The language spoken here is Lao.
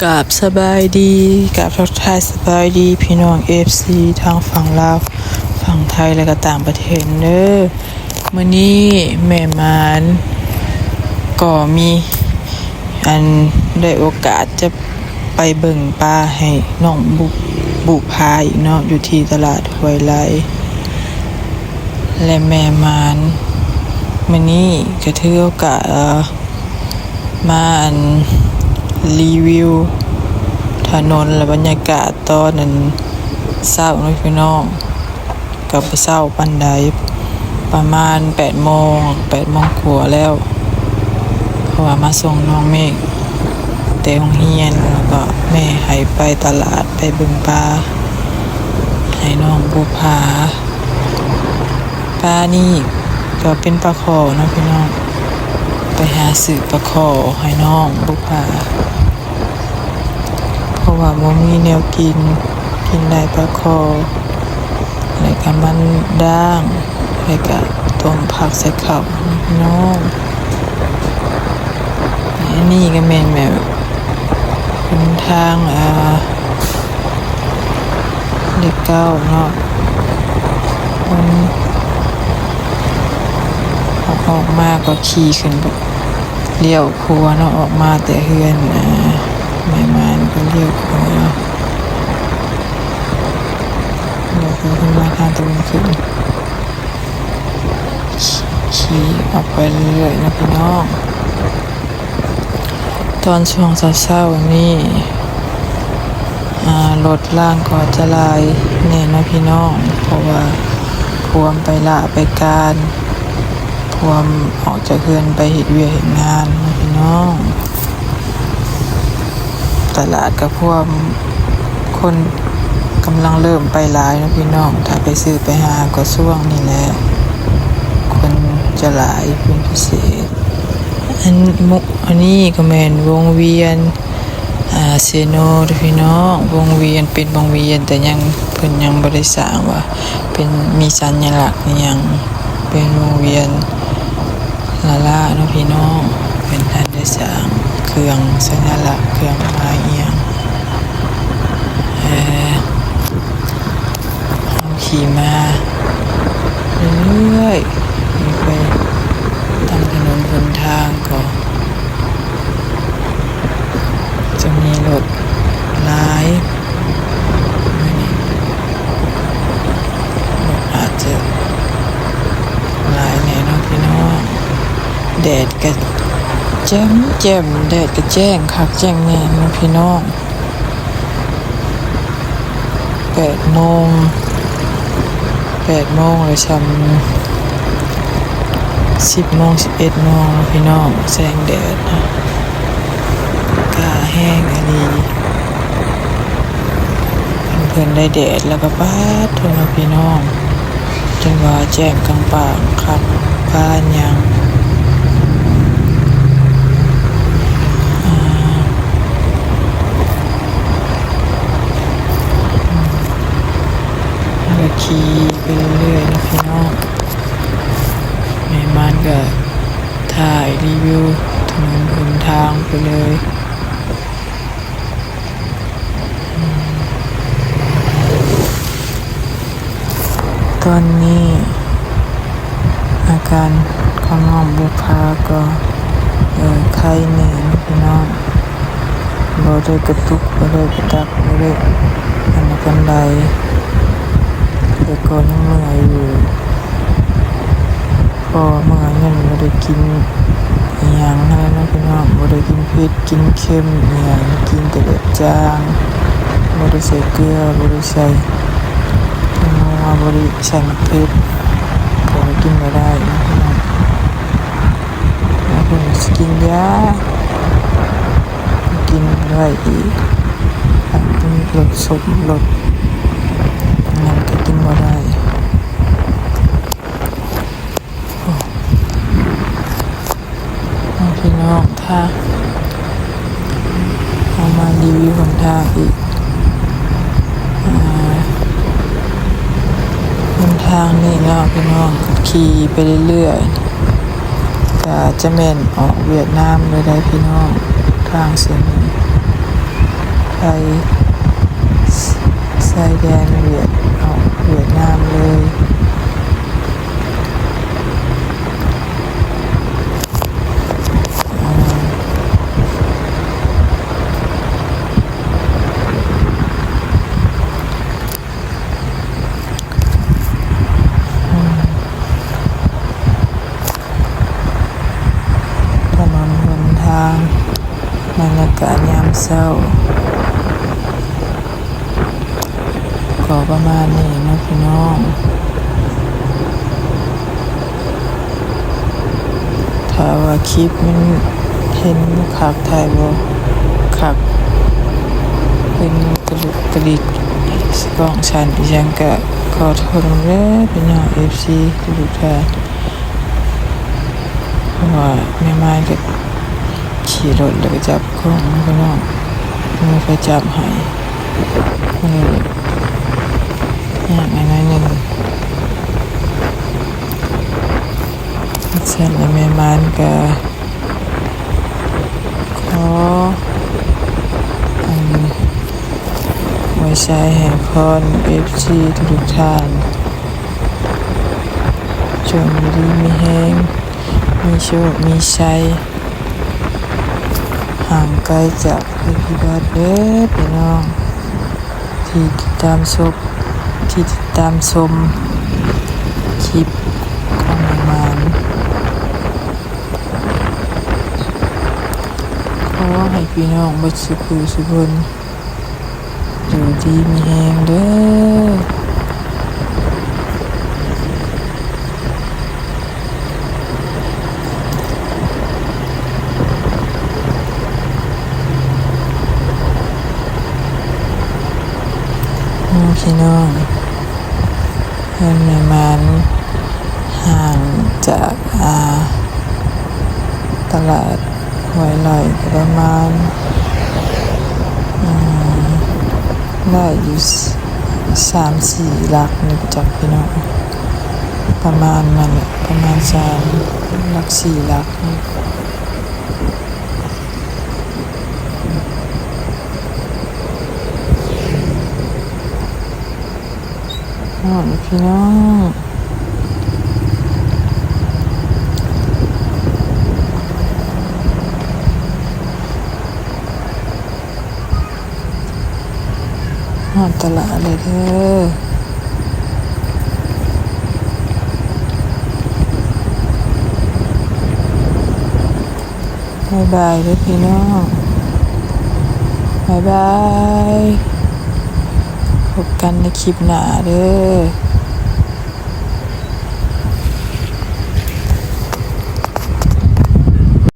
ກາບສະບາຍດີ ກາບທັກທາຍສະບາຍດີພີ່ນ້ອງເອັຟຊີທາງຝັ່ງລາວ ຝັ່ງໄທ ແລະກະຕ່າງປະເທດເດີ. ມື້ນີ້ແມ່ໝານກໍມີອັນໄດ້ໂອກາດຈະໄປເບິ່ງປາໃຫ້ນ້ອງບຸ ບຸພາອີກເນາະ ຢູ່ທີ່ຕະຫຼາດຫ້ວຍໄລ ແລະແມ່ໝານມື້ນີ້ກະຖືໂອກາດ ມາອັນ ຣີວິວຖະໜົນ ແລະບັນຍາກາດຕອນອັນເຊົ້າເນາະພີ່ນ້ອງ. ກະບໍ່ເຊົ້າປານໃດ ປະມານແປດໂມງ ແປດໂມງກວ່າແລ້ວ ເພາະວ່າມາສົ່ງນ້ອງເມກແຕ່ໂຮງຮຽນ ແລ້ວກໍແມ່ໃຫ້ໄປຕະຫຼາດໄປເບິ່ງປາໃຫ້ນ້ອງບຸພາ. ປານີ້ກໍເປັນປາຄໍ່ເນາະພີ່ນ້ອງ ໄປຫາຊື້ປາຄໍ່ໃຫ້ນ້ອງບຸພາ ເພາະວ່າບໍ່ມີແນວກິນ ກິນໄດ້ປາຄໍ່ ແລ້ວກະມັນດ້າງ ແລ້ວກະຕົ້ມຜັກໃສ່ເຂົ້າເນາະພີ່ນ້ອງ. ອັນນີ້ກະແມ່ນແບບ ເປັນທາງ ເອີ ເລກເກົ້າເນາະ ມັນ ອອກມາກໍຂີ່ຂຶ້ນ ລ້ຽວຂວາເນາະ ອອກມາແຕ່ເຮືອນ ເອີ ແມ່ໝານກໍລ້ຽວຂວາ ແລ້ວກໍຂຶ້ນມາທາງຕາເວັນຂຶ້ນ ຂີ່ ຂີ່ອອກໄປເລື້ອຍໆເນາະພີ່ນ້ອງ. ຕອນຊ່ວງເຊົ້າໆນີ້ ອາ ລົດລາງກໍຈະຫຼາຍແນ່ເນາະພີ່ນ້ອງ ເພາະວ່າພວມໄປລາໄປການ ພວມອອກຈາກເຮືອນໄປເຮັດວຽກເຮັດງານເນາະພີ່ນ້ອງ. ຕະຫຼາດກະພວມ ຄົນກຳລັງເລີ່ມໄປຫຼາຍເນາະພີ່ນ້ອງ ຖ້າໄປຊື້ໄປຫາກໍຊ່ວງນີ້ແຫຼະ ຄົນຈະຫຼາຍເປັນພິເສດ. ອັນ ອັນນີ້ກໍແມ່ນວົງວຽນ ອາ ເຊໂນເດີພີ່ນ້ອງ ວົງວຽນ ເປັນວົງວຽນ ແຕ່ຍັງ ເພິ່ນຍັງບໍ່ໄດ້ສ້າງວ່າເປັນ ມີສັນຍະລັກອີ່ຫຍັງ ເປັນວົງວຽນ ລາລາເນາະພີ່ນ້ອງ ເພິ່ນທັນໄດ້ສ້າງເຄື່ອງສັນຍະລັກ ເຄື່ອງໝາຍອີ່ຫຍັງ. ເອີ ເຮົາຂີ່ມາເລື້ອຍໆ ໄປຕາມຖະໜົນຫົນທາງກໍຈະມີລົດຫຼາຍ. ອາດຈະຫຼາຍແນ່ເນາະພີ່ນ້ອງ ແດດກະແຈ່ມໆ ແດດກະແຈ້ງຄັກແຈ້ງແນ່ເນາະພີ່ນ້ອງ. ແປດໂມງ ແປດໂມງແລ້ວ ຊ່ຳສິບໂມງ ສິບເອັດໂມງພີ່ນ້ອງ ແສງແດດ ກ້າແຮງອີ່ຫຼີ. ຄັນເພິ່ນໄດ້ແດດແລ້ວກໍ ປາດໂທ້ເນາະພີ່ນ້ອງ ຈົນວ່າແຈ້ງກາງປ່າງຄັກປານຫຍັງ. ອາ ແລ້ວກໍຂີ່ໄປເລື້ອຍໆເນາະພີ່ນ້ອງ ແມ່ໝານກໍຖ່າຍຣີວິວຖະໜົນຫົນທາງໄປເລີຍ. ຕອນນີ້ອາການຂອງນ້ອງບຸພາກໍ ເອີ ໄຄແນ່ເນາະພີ່ນ້ອງ ບໍ່ໄດ້ກະຕຸກ ບໍ່ໄດ້ກະຕັກ ບໍ່ໄດ້ອັນນັ້ນປານໃດ ແຕ່ກໍຍັງເມື່ອຍຢູ່. ເພາະວ່າມື້ນັ້ນບໍ່ໄດ້ກິນອີ່ຫຍັງຫັ້ນແຫຼະເນາະພີ່ນ້ອງ ບໍ່ໄດ້ກິນເຜັດກິນເຄັມອີ່ຫຍັງ ກິນແຕ່ແບບຈາງ ບໍ່ໄດ້ໃສ່ເກືອ ບໍ່ໄດ້ໃສ່ນົວ ບໍ່ໄດ້ໃສ່ໝາກເຜັດ ກໍກິນບໍ່ໄດ້ເນາະພີ່ນ້ອງ. ແລ້ວເພິ່ນຊິກິນຢາ ກິນບໍ່ໄດ້ອີກ ເປັນລົດສົບລົດຫຍັງກໍກິນບໍ່ໄດ້. ພີ່ນ້ອງ ຖ້າເຮົາມາຣີວິວຫົນທາງອີກ ອາ ຫົນທາງນີ້ເນາະພີ່ນ້ອງ ຂີ່ໄປເລື້ອຍໆ ກະຈະແມ່ນອອກຫວຽດນາມເລີຍໄດ໋ພີ່ນ້ອງ ທາງເສັ້ນນີ້. ຊາຍແດນຫວຽດ ອອກຫວຽດນາມເລີຍ. ຖະໜົນຫົນທາງ ບັນຍາກາດຍາມເຊົ້າ ກໍປະມານນີ້ເນາະພີ່ນ້ອງ. ຖ້າວ່າຄລິບມັນເຫັນບໍ່ຄັກ ຖ່າຍບໍ່ຄັກ ເປັນກະດຸກກະດິກ ກ້ອງສັ່ນອີ່ຫຍັງ ກະຂໍໂທດນຳເດີພີ່ນ້ອງ ເອັຟຊີ ທຸກໆທ່ານ. ເພາະວ່າແມ່ໝາຍກະຂີ່ລົດ ແລ້ວກະຈັບກ້ອງເນາະພີ່ນ້ອງ ບໍ່ມີໃຜຈັບໃຫ້ ກໍເລີຍຍາກແດ່ໜ້ອຍໜຶ່ງ. ຊັ້ນລະແມ່ໝາຍກະຂໍ ອັນ ອວຍໄຊໃຫ້ພອນ ເອັຟຊີ ທຸກໆທ່ານ ຈົ່ງຢູ່ດີມີແຮງ ມີໂຊກມີໄຊ ຫ່າງໄກຈາກໄພພິບັດເດີພີ່ນ້ອງ ທີ່ຕິດຕາມຊົມ ທີ່ຕິດຕາມຊົມຄລິບຂອງແມ່ໝາຍ. ຂໍໃຫ້ພີ່ນ້ອງເບິດສຸຂູສຸຄົນ ຢູ່ດີມີແຮງເດີ. ໂອ້ ພີ່ນ້ອງ ເຮືອນແມ່ໝາຍ ຫ່າງຈາກ ອ່າ ຕະຫຼາດຫ້ວຍໄລ່ປະມານ ອືມ ໄດ້ຢູ່ສາມສີ່ຫຼັກນີ້ຈັກພີ່ນ້ອງ ປະມານນັ້ນແຫຼະ ປະມານສາມຫຼັກ ສີ່ຫຼັກນີ້. ຮອດແລ້ວພີ່ນ້ອງ ຮອດຕະຫຼາດແລ້ວເດີ ບາຍບາຍເດີພີ່ນ້ອງ ບາຍບາຍ ພົບກັນໃນຄລິບໜ້າເດີ.